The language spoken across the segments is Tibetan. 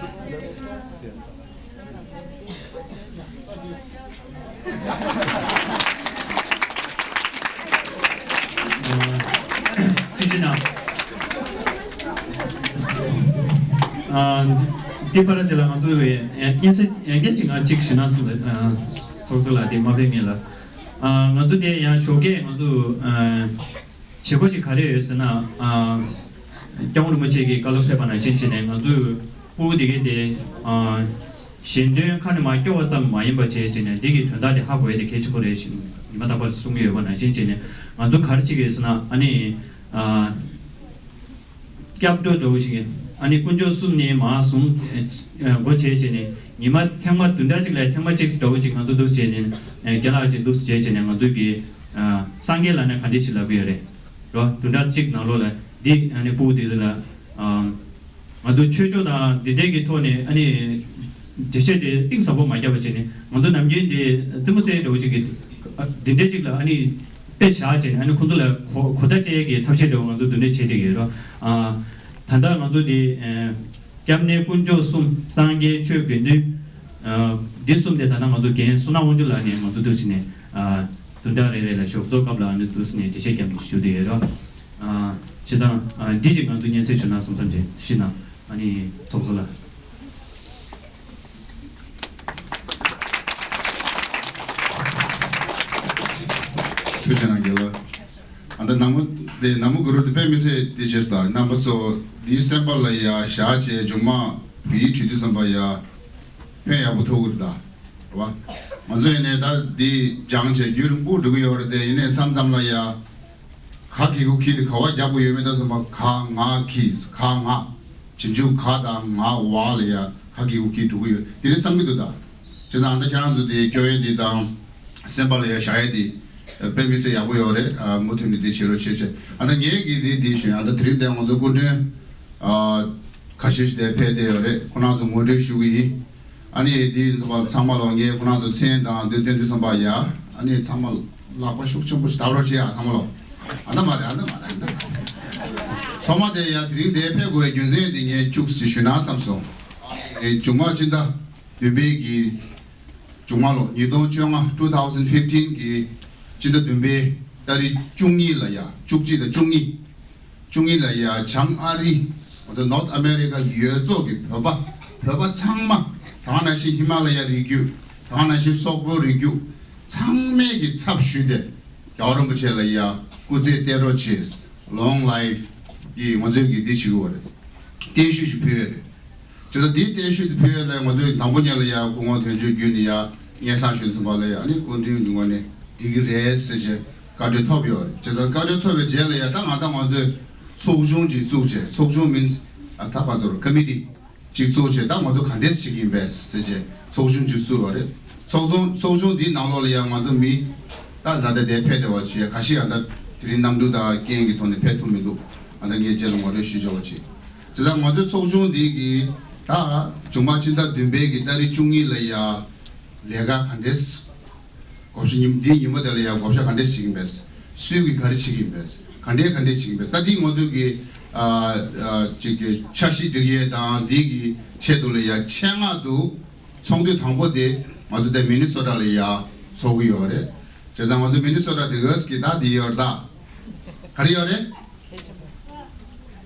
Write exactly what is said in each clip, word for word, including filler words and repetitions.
ཅི་ཞིག་ན། ཨ། དེ་བར་དེ་ལ་ང་ཚོ་བའི་སྙན་སེང་ཡང་སྐད་ཅིག་ང་གཅིག་ཞུ་ན་སོང་། ཨ། ཚོགས་གཙོ་ལགས་དེ་མ་ཕེབས་སྔོན་ལ། ཨ། ང་ཚོ་དེ་ཡང་ཞོགས་ཀས་ང་ཚོ། ཨ། བྱེད་སྒོ་ཞིག་ག་རེ་ཡོད་ཟེར་ན། ཨ། སྐྱབས་མགོན་རིན་པོ་ཆེ་གིས་བཀའ་སློབ་ཕེབས་པ་ནང་བཞིན་བྱས་ནས་ང་ཚོས་ཕྲུ་གུ་དེ་གའི་དེ། ཨ། ཞལ་འདོན་ཁ་ནས་མར་སྐྱོར་བ་ཙམ་མ་ཡིན་པ་བྱས་བྱས་ནས་འདི་གི་དོན་དག་དེ་ཧ་གོ་ཡ་དེ་གལ་ཆེན་པོ་རེད་ཞེས་ཉི་མ་རྟག་པར་གསུང་གི་ཡོད་པ་ནང་བཞིན་བྱས་ནས་ང་ཚོ་ག་རེ་བྱེད་ཀྱི་ཡོད་ཟེར་ན། ཨ་ནི། ཨ། སྐྱབས་འགྲོ་འདྲ་བོ་ཞིག་ཨ་ནི་དཀོན་མཆོག་གསུམ་ནས་མར་བཟུང་། ཨ། སྒོ་འབྱེད་བྱས་ནས་ཉི་མ་ཐེངས་མ་བདུན་ཕྲག་གཅིག་ལ་ཐེངས་མ་གཅིག་འདྲ་བོ་ཅིག་ང་ཚོ་འདུག་བྱས་ནས། ཨ། རྒན་ལགས་ཅིག་འདུག་བྱས་བྱས་ནས་ང་ཚོ་གི། ཨ། སངས་རྒྱས་ལབ་ན་ག་འདྲ་ཞིག་ལབ་ཀྱི་ཡོད་རེད། རོ། བདུན་ཕྲག་གཅིག་ནང་ལོགས་ལ་འདི་ཨ་ནི་ཕྲུ་གུ་དེ་ཚོ་ལ། ཨ། ང་ཚོ་ཆོས་ཕྱོགས་དང་འདི་འདྲའི་གི་ཐོག་ནས་ཨ་ནི་འགྲེལ་བཤད་དེ་གཏིང་ཟབ་པོ་མ་བརྒྱབ་པ་བྱས་ནས་ང་ཚོ་ནམ་རྒྱུན་དེ་རྩེད་མོ་རྩེ་འདྲ་བོ་ཞིག་གི། ཨ། འདི་འདྲའི་ཅིག་ལ་ཨ་ནི་དཔེ་བཞག་བྱས་ནས་ཨ་ནི་ཁོང་ཚོ་ལ་གོ་གོ་བརྡ་སྤྲད་ཡས་ཀྱི་ཐབས་ཤེས་འདྲ་བོ་ང་ཚོ་འདི་འདྲ་བྱས་བསྡད་ཀྱི་ཡོད་རོ། ཨ། ད་ལྟ་ང་ཚོ་འདི། ཨ། སྐྱབས་གནས་དཀོན་མཆོག་གསུམ། སངས་རྒྱས་ཆོས་དགེ་འདུན། ཨ། འདི་གསུམ་དེ་ད་ལྟ་ང་ཚོ་རྒན་བསོད་ནམས་དབང་ཕྱུག་ལགས་ནས་ང་ཚོ་འདུག་བྱས་ནས། ཨ། བདུན་ཕྲག་རེ་རེ་ལ་ཞོགས་ཚོགས་སྐབས་ལ་ཨ་ནི་འདུག་བྱས་ནས་འགྲེལ་བཤད་རྒྱབ་ནས་ཞུ་བསྡད་ཡོད་རོ། ཨ། བྱས་ཙང་། ཨ། འདི་ཅིག་ང་ཚོ་སྙན་སེང་ཞུ་ན་བསམ་བསམ་བྱས་ཤི་ན། ཨ་ནི་ཚོགས་གཙོ་ལགས། ཐུགས་རྗེ་གནང་རྒན་ལགས། ཨ་ད་ནང་མོ་དེ་ནང་མོ་གུ་རུ་དེ་དཔེ་མི་སྲིད་དེ་བྱས་སོང་། རྣམ་པ་ཚོ་འདིའི་སེམས་པ་ལ་ཡ་བཞག་བྱས་མཇུག་མ་བོད་ཡིག་བྲིས་དུས་ཙམ་པ་ཡ་ཕན་ཡག་པོ་ཐོགས་ཀྱི་རེད་ད། རེད་བ། ང་ཚོ་ཡིན་ནའི་ད་འདི་སྦྱངས་བྱས་རྒྱུན་རིང་པོ་འགྲོ་གི་ཡོད་རེད་དེ། ཡིན་ནའི་མཚམས་མཚམས་ལ་ཡ། ག་གི་གུ་གི་དེ་ག་བ་རྒྱག་དགོས་ཡོད་མེད་ད་ཙམ་པ། ག་ང་གི། ག་ང་། རྗེས་འཇུག་ག་དང་ང་བ་ལ་ཡ་ག་གི་གུ་གི་འགྲོ་གི་ཡོད་དེ་རེད་བསམ་གྱི་འདུག་ད། བྱས་ཙང་ཨ་ད་ཁྱེད་རང་ཚོ་དེ་སྐྱོར་ཡས་དེ་དང་སེམས་པ་ལ་ཡ་བཞག་ཡས་དེ་དཔེ་མི་སྲིད་ཡག་པོ་ཡོད་རེད། ཨ། མུ་མཐུད་ནས་དེ་བྱེད་རོགས་བྱེད་བྱེད། ཨ་ད་ངས་ཀྱི་དེ་དེ་ཞུ་ཡ། ཨ་ད་དེ་རིང་དེ་ང་ཚོ་སྐུ་མགྲོན། ཨ། ཁ་ཤས་ཤིག་དེ་ཕེབས་བསྡད་ཡོད་རེད། ཁོ་རང་ཚོ་ངོ་སྤྲོད་ཞུ་གི་ཡིན། ཨ་ནི་དེ་ཚོ་ཚང་མ་ལ་ངས་ཁོ་རང་ཚོ་མཚན་དང་དེ་བསྟན་དུས་ཙམ་པ་ཡ། ཨ་ནི་ཚང་མ་ལག་པ་ཤུགས་ཆེན་པོ་ཞིག་བརྡབ་རོགས་བྱེད་ཡ་ཚང་མ་ལ། ཨ་ད་མ་རེད། ཨ་ད་མ་རེད། ཨ་ད་མ་རེད། ཐོག་མ་དེ་ཡ་དེ་རིང་དེ་ཕེབས་དགོས་པའི་རྒྱུ་མཚན་དེ་ངས་ཁྱུག་ཙམ་ཞུས་ན་བསམ་སོང་། ཨ་ནི་མཇུག་མ་ཕྱི་ཟླ་བདུན་པའི་གི་མཇུག་མ་ལོ་ཉིས་སྟོང་བཅོ་ལྔ། two thousand fifteen གི་ཕྱི་ཟླ་བདུན་པའི་ཏ་རིག་བཅུ་གཉིས་ལ་ཡ། བཅུ་གཅིག་དང་བཅུ་གཉིས། བཅུ་གཉིས་ལ་ཡ་བྱང་ཨ་རི། ང་ཚོ་North America གི་ཡོད་ཚོགས་ཀྱི་བོད་པ། བོད་པ་ཚང་མ། ད་ག་ནང་བཞིན་ཧི་མ་ལ་ཡ་རི་རྒྱུད། ད་ག་ནང་བཞིན་སོག་པོ་རི་རྒྱུད། ཚང་མས་ཀྱི་ཚབ་ཞུས་ཏེ་རྒྱལ་བ་རིན་པོ་ཆེ་ལ་ཡ་སྐུ་ཚེ་བརྟན་རོགས་བྱེད། Long life གི་ང་ཚོས་ཀྱི་འདི་ཞུ་གི་ཡོད་རེད། བརྟན་བཞུགས་ཤིག་ཕུལ་ཡོད་རེད། བྱས་ཙང་འདིའི་བརྟན་བཞུགས་དེ་ཕུལ་ཡས་ལ་ང་ཚོས་དང་པོ་ཉིད་ལ་ཡ་སྐུ་ངོ་དོན་གཅོད་བརྒྱུད་ནས་ཡ་སྙན་སེང་ཞུ་ཚུན་པ་ལ་ཡ། ཨ་ནི་སྐུ་མདུན་གྱི་ངོས་ནས་འགྲིག་གི་རེད་ཟེར་བྱས་བཀའ་འཁྲོལ་ཐོབ་ཡོད་རེད། བྱས་ཙང་བཀའ་འཁྲོལ་ཐོབ་པའི་རྗེས་ལ་ཡ་ད་ང་ད་ང་ཚོས་ཚོགས་ཆུང་ཅིག་བཙུགས་བྱས། ཚོགས་ཆུང་མིན་ཨ་ད་ག་ཚོད་རེད། ཀ་མི་ཊི་ཅིག་བཙུགས་བྱས་ད་ང་ཚོ་ག་འདྲས་བྱེད་ཀྱི་ཡིན་པས་ཟེར་བྱས་ཚོགས་ཆུང་ཅིག་བཙུགས་ཡོད་རེད། ཚོགས་ཆུང་ཚོགས་ཆུང་འདིའི་ནང་ལོགས་ལ་ཡ་ང་ཚོ་མི་ད་ད་ལྟ་དེ་ཕེབས་བསྡད་པ་བྱས་ཁ་ཤས་ཡང་ད་དེ་རིང་གནམ་གྲུ་དང་རྐྱེན་གྱི་ཐོག་ནས་ཕེབས་ཐུབ་མི་འདུག་ཨ་ད་ངས་རྗེས་ལ་ངོ་སྤྲོད་ཞུས་ཆོག་པ་བྱེད། དེ་ལྟར་ང་ཚོའི་ཚོགས་ཆུང་འདི་གིས་ད་མཇུག་མ་ཕྱི་ཟླ་བདུན་པའི་གི་ཏ་རིག་བཅུ་གཉིས་ལ་ཡ་ལས་ཀ་ག་འདྲས། བགོ་བཤའ་ཉིན་འདིའི་ཉིན་མོ་དེ་ལ་ཡ་བགོ་བཤའ་ག་འདྲས་བྱེད་ཀྱི་ཡིན་པས། སུས་གི་ག་རེ་བྱེད་ཀྱི་ཡིན་པས། ག་འདྲས་ག་འདྲས་བྱེད་ཀྱི་ཡིན་པས། ད་འདི་ང་ཚོའི་གི་ཨ་ཨ་ཅིག་གི་འཆར་གཞི་སྒྲིག་ཡས་དང་འདི་གི་ཆེད་དུ་ལ་ཡ་ཆེད་མངགས་དུ་ཚོགས་འདུ་དང་པོ་དེ་ང་ཚོ་དེ་མི་ནི་སོ་ཊ་ལ་ཡ་ཚོགས་ཀྱི་ཡོད་རེད། བྱས་ཙང་ང་ཚོ་མི་ནི་སོ་ཊ་དེ་ག་ཟེར་གི་ད་དེ་ཡོད་རེད་ད། ག་རེ་ཡོད་རེད།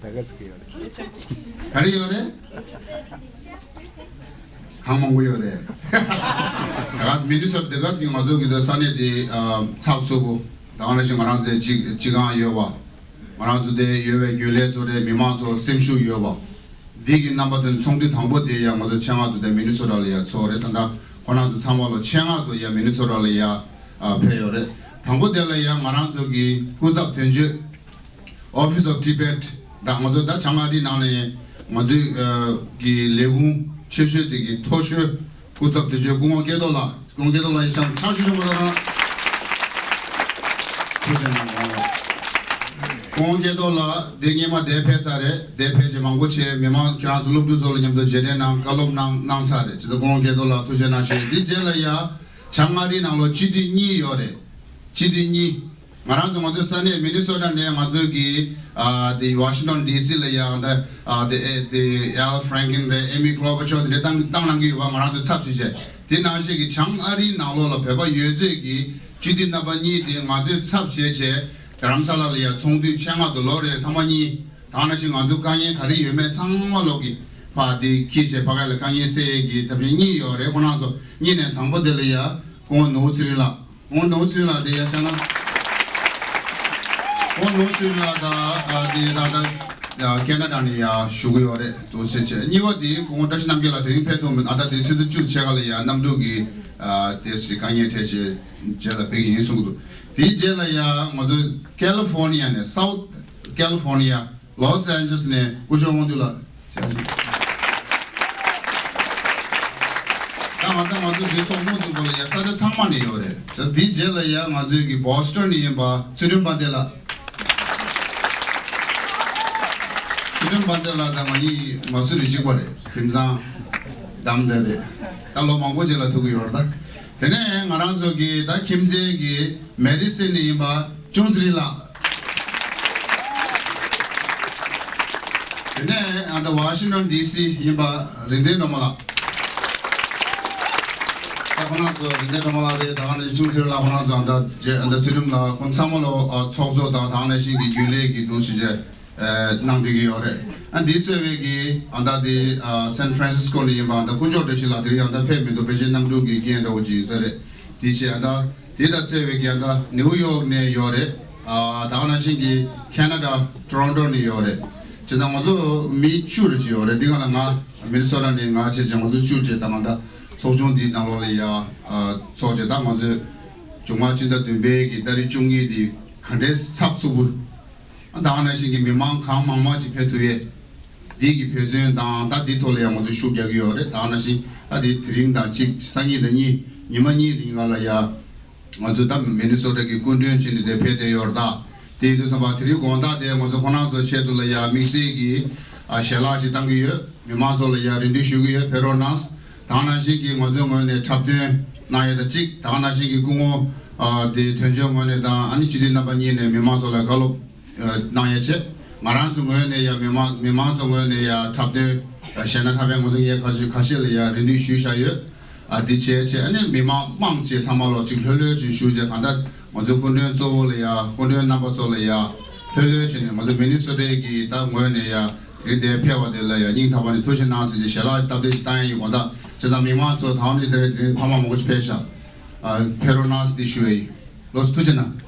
ད་ག་ཟེར་གི་ཡོད་རེད། ག་རེ་ཡོད་རེད། གང་མང་པོ་ཡོད་རེད། ད་ག་ཟེར་མི་ནི་སོ་ཊ་དེ་ག་ཟེར་གི་ང་ཚོ་གི་དེ་ས་གནས་དེ་ཨ་ཚགས་ཚུད་པོ། ད་ག་ནང་བཞིན་ང་རང་ཚོ་དེ་སྤྱི་སྤྱི་ཁང་ཡོད་པ། ང་རང་ཚོ་དེ་ཡོད་པའི་རྒྱུན་ལས་ཚོ་རེད། མི་མང་ཚོ་སེམས་ཤུགས་ཡོད་པ། འདི་གི་རྣམ་པ་དེ་ཚོགས་འདུ་དང་པོ་དེ་ཡང་ང་ཚོ་ཆེད་མངགས་དུ་དེ་མི་ནི་སོ་ཊ་ལ་ཡ་ཚོགས་རེད། ད་ལྟ་ཁོ་རང་ཚོ་ཚང་མ་ལོ་ཆེད་མངགས་དུ་ཡ་མི་ནི་སོ་ཊ་ལ་ཡ་ཨ་ཕེབས་ཡོད་རེད། དང་པོ་དེ་ལ་ཡ་ང་རང་ཚོ་གི་སྐུ་ཚབ་དོན་གཅོད། Office of Tibet དང་ང་ཚོ་ད་བྱང་ཨ་རིའི་ནང་ནས་ང་ཚོའི་ཨ་གི་ལས་ཁུངས་ཆེ་ཤོས་དེ་གི་མཐོ་ཤོས་སྐུ་ཚབ་དེ་ཚོའི་སྐུ་ངོ་སྐལ་རྡོར་ལགས། སྐུ་ངོ་སྐལ་རྡོར་ལགས་ཡིན་ཙང་ཕྱག་ཤུགས་ཆེན་པོ་གནང་རོགས། ཐུགས་རྗེ་གནང་། སྐུ་ངོ་སྐལ་རྡོར་ལགས་དེ་སྔོན་མ་དེ་ཕེབས་ཚར་རེད། དེ་ཕེབས་རྗེས་མང་པོ་བྱས་མི་མང་ཁྱེད་རང་ཚོ་སློབ་ཕྲུག་ཚོ་ལ་མཉམ་དུ་རྗེས་དྲན་གནང་བཀའ་སློབ་གནང་གནང་ཚར་རེད། བྱས་ཙང་སྐུ་ངོ་སྐལ་རྡོར་ལགས་ཐུགས་རྗེ་གནང་ཞུ། དེ་རྗེས་ལ་ཡ་བྱང་ཨ་རིའི་ནང་ལོགས་སྤྱི་འཐུས་གཉིས་ཡོད་རེད། སྤྱི་འཐུས་གཉིས། ང་རང་ཚོ་ང་ཚོའི་ས་གནས་མི་ནི་སོ་ཊ་ནས་ང་ཚོའི་གི་ཨ་དེ་ཝ་ཤིང་ཊོན་ཌི་སི་ལ་ཡང་ད་ཨ་དེ་ཨེ་དེ་ཨལ་ཧྥ་རན་ཀིན་རེད། ཨེ་མི་ཀློ་བར་ཆོག་དེ་འདྲ་བཏང་བཏང་གནང་གི་ཡོད་པ། ང་རང་ཚོའི་ཚབ་བྱས་བྱས། དེ་ནང་བཞིན་གི་བྱང་ཨ་རིའི་ནང་ལོགས་ལ་བོད་པ་ཡོད་ཚད་ཀྱི་སྤྱི་འཐུས་རྣམ་པ་གཉིས་དེ་ང་ཚོའི་ཚབ་བྱས་བྱས་རྡ་རམ་ས་ལ་ལ་ཡང་ཚོགས་འདུ་ཆེད་མངགས་དུ་ལོ་རེར་ཐེངས་མ་གཉིས། ད་ག་ནང་བཞིན་ང་ཚོའི་དཀའ་ངལ་ག་རེ་ཡོད་མེད་ཚང་མ་ལོག་གི་ཕར་དེ་འཁྱེར་བྱས་ཕ་གི་ལ་དཀའ་ངལ་སེལ་ཡས་ཀྱི་ཐབས་ཤེས་གཉིས་ཡོད་རེད། ཁོ་རང་ཚོ་གཉིས་ནས་དང་པོ་དེ་ལ་ཡ་སྐུ་ངོ་ནོར་བུ་ཚེ་རིང་ལགས། སྐུ་ངོ་ནོར་བུ་ཚེ་རིང་ལགས་དེ་ཡ་བཤད་ན། སྐུ་ངོ་ནོར་བུ་ཚེ་རིང་ལགས་ད་ཨ་དེ་ད་ལྟ་ཡ་ཁེ་ན་ཌ་ནས་ཡ་བཞུགས་ཡོད་རེད། འདུག་སེ་བྱས། གཉིས་པ་དེ་སྐུ་ངོ་བཀྲ་ཤིས་རྣམ་རྒྱལ་ལགས་དེ་རིང་ཕེབས་ཐུབ་མེད། ཨ་ད་དེ་ཆུ་ཚོད་བཅུ་ཕྱེད་ཀ་ལ་ཡ་གནམ་གྲུ་གི་ཨ་དེ་སི་དཀའ་ངལ་འཕྲད་བྱས་རྗེས་ལ་ཕེབས་ཀྱི་ཡིན་གསུངས་འདུག་དེའི་རྗེས་ལ་ཡ་ང་ཚོ་ཀེ་ལི་ཧྥོར་ནི་ཡ་ནས། སའུ་ཐི་ཀེ་ལི་ཧྥོར་ནི་ཡ། ལོས་ཨན་ཇེ་ལིས་ནས་སྐུ་ཞབས་དབང་འདུས་ལགས། ད་ང་ད་ང་ཚོ་འདི་ཚོགས་ཆུང་འཛུགས་པ་ལ་ཡ་ས་ཆ་ཚང་མ་ནས་ཡོད་རེད། ད་འདིའི་རྗེས་ལ་ཡ་ང་ཚོའི་གི་བོ་སི་ཊོན་ནས་ཡིན་པ་ཚུལ་ཁྲིམས་དཔལ་ལྡན་ལགས། ཚུལ་ཁྲིམས་དཔལ་ལྡན་ལགས་དང་ང་གཉིས་མ་སུ་རི་གཅིག་པ་རེད། ཁྱིམ་ཚང་འགྲམ་དེ་རེད། ད་ལོ་མང་པོ་རྗེས་ལ་ཐུག་གི་ཡོད་རེད། ད་དེ་ནས་ང་རང་ཚོ་གི་ད་ཁྱིམ་མཚེས་ཀྱི་མེ་ཌི་སིན་ནས་ཡིན་པ་ཅུང་ཚེ་རིང་ལགས། དེ་ནས་ཨ་ད་ཝ་ཤིང་ཊོན་ཌི་སི་ཡིན་པ་རིག་ལྡན་སྒྲོལ་མ་ལགས། ད་ཁོ་རང་ཚོ་རིག་ལྡན་སྒྲོལ་མ་ལགས་རེད། ད་ག་ནང་བཞིན་ཅུང་ཚེ་རིང་ལགས། ཁོ་རང་ཚོ་ཨ་ད་རྗེ་ཨ་ད་ཚུལ་ཁྲིམས་ལགས། ཁོང་ཚང་མ་ལོ་ཨ་ཚོགས་གཙོ་དང་ད་ག་ནང་བཞིན་གྱི་རྒྱུན་ལས་ཀྱི་འདུ་ཤེས་བྱས་ཨ་གནང་བསྡད་ཀྱི་ཡོད་རེད། ཨ་འདི་གཙོས་པའི་གི་ཨ་ད་དེ་ཨ་སན་ཧྥ་རན་སིས་ཀོ་ནས་ཡིན་པ་ཨ་ད་དཀོན་མཆོག་བཀྲ་ཤིས་ལགས། དེ་རིང་ཨ་ད་ཕེབས་མི་འདུག་ཕལ་ཆེར་གནམ་གྲུ་གི་རྐྱེན་འདྲ་བོ་ཅིག་ཡིན་ས་རེད། དེ་བྱས་ཨ་ད། དེ་དང་བཅས་པའི་རྒན་ད་ནིའུ་ཡོག་ནས་ཡོད་རེད། ཨ་ད་ག་ནང་བཞིན་གྱི་ཁེ་ན་ཌ་ཊོ་རོན་ཊོ་ནས་ཡོད་རེད། བྱས་ཙང་ང་ཚོ་མི་བཅུ་རེ་ཅིག་ཡོད་རེད། འདི་ག་ལ་ང་མི་ནི་སོ་ཊ་ནས་ང་བྱས་ཙང་ང་ཚོ་བཅུ་བྱས། ད་ང་ད་ཚོགས་ཆུང་འདིའི་ནང་ལོགས་ལ་ཡ་ཨ་ཚོགས་བྱས། ད་ང་ཚོས་མཇུག་མ་སྤྱི་ཟླ་བདུན་པའི་གི་ཏ་རིག་བཅུ་གཉིས་འདི་ག་འདྲའི་ཚགས་ཚུད་པོ། ད་ག་ནང་བཞིན་གྱི་མི་མང་གང་མང་མང་ཅིག་ཕེབས་ཐུབ་ཡས། འདི་གི་འབད་བརྩོན་དང་ད་འདི་ཐོག་ལ་ཡང་ང་ཚོས་ཤུགས་རྒྱག་གི་ཡོད་རེད། ད་ག་ནང་བཞིན་ད་འདི་དེ་རིང་དང་གཅིག་སང་ཉིན་དང་གཉིས་ཉི་མ་གཉིས་རིང་ལ་ཡ་ང་ཚོ་ད་མི་ནི་སོ་ཊ་གི་སྐུ་མགྲོན་བྱས་ནས་དེ་ཕེབས་བསྡད་ཡོད་རེད། ད་དེ་ཡིན་དུས་ཙམ་པ་དེ་རིང་དགོང་དག་དེ་ང་ཚོ་ཁོང་རྣམ་ཚོའི་ཆེད་དུ་ལ་ཡ་དམིགས་བསལ་གྱི་ཨ་ཞལ་ལག་ཅིག་བཏང་གི་ཡོད། མི་མང་ཚོ་ལ་ཡ་རེ་འདུན་ཞུ་གི་ཡོད། ཕེབས་རོགས་གནང་། ད་ག་ནང་བཞིན་གྱི་ང་ཚོའི་ངོས་ནས་འཁྲབ་སྟོན་གནང་ཡས་དང་གཅིག་ད་ག་ནང་བཞིན་གྱི་སྐུ་ངོ་ཨ་དེ་དོན་གཅོད་ངོས་ནས་དང་ཨ་ནི་སྤྱི་འཐུས་རྣམ་པ་གཉིས་ནས་མི་མང་ཚོ་ལ་བཀའ་སློབ་ཨ་གནང་ཡས་བྱས། ང་རང་ཚོ་ངོས་ནས་ཡ་མི་མང་མི་མང་ཚོ་ངོས་ནས་ཡ་འཁྲབ་སྟོན་ཨ་གཞས་སྣ་འཁྲབ་པའི་ང་ཚོ་ངས་ཁ་ཤས་ཁ་ཤས་ལ་ཡ་རེ་འདུན་ཞུས་བཞག་ཡོད། ཨ་འདི་བྱས་བྱས་ཨ་ནི་མི་མང་མང་ཆེ་ཚང་མ་ལོག་ཅིག་ལྷོད་ལྷོད་ཅིག་ཞུ་བྱས། གང་ལྟར་ང་ཚོའི་སྐུ་མགྲོན་གཙོ་བོ་ལ་ཡ་སྐུ་མགྲོན་རྣམ་པ་ཚོ་ལ་ཡ་ལྷོད་ལྷོད་བྱས་ནས་ང་ཚོ་མི་ནི་སོ་ཊའི་གི་ད་ངོས་ནས་ཡ་རིང་དེ་ཕེབས་པ་དེ་ལ་ཡ་སྙིང་ཐག་པ་ནས་ཐུགས་རྗེ་གནང་ཟེར་གྱི་ཞལ་ལག་སྟབས་བདེ་ཞིག་བཏང་ཡ་ཡིན། དགོངས་དག་བྱས་ཙང་མི་མང་ཚོ་ད་ནི་དེ་རིང་དེ་རིང་ཕ་མ་མང་པོ་ཞིག་ཕེབས་ཤག་ཨ་ཕེབས་རོགས་གནང་ཟེར་འདི་ཞུ་ཡ་ཡིན། ལགས་སོ། ཐུགས་རྗེ་གནང་།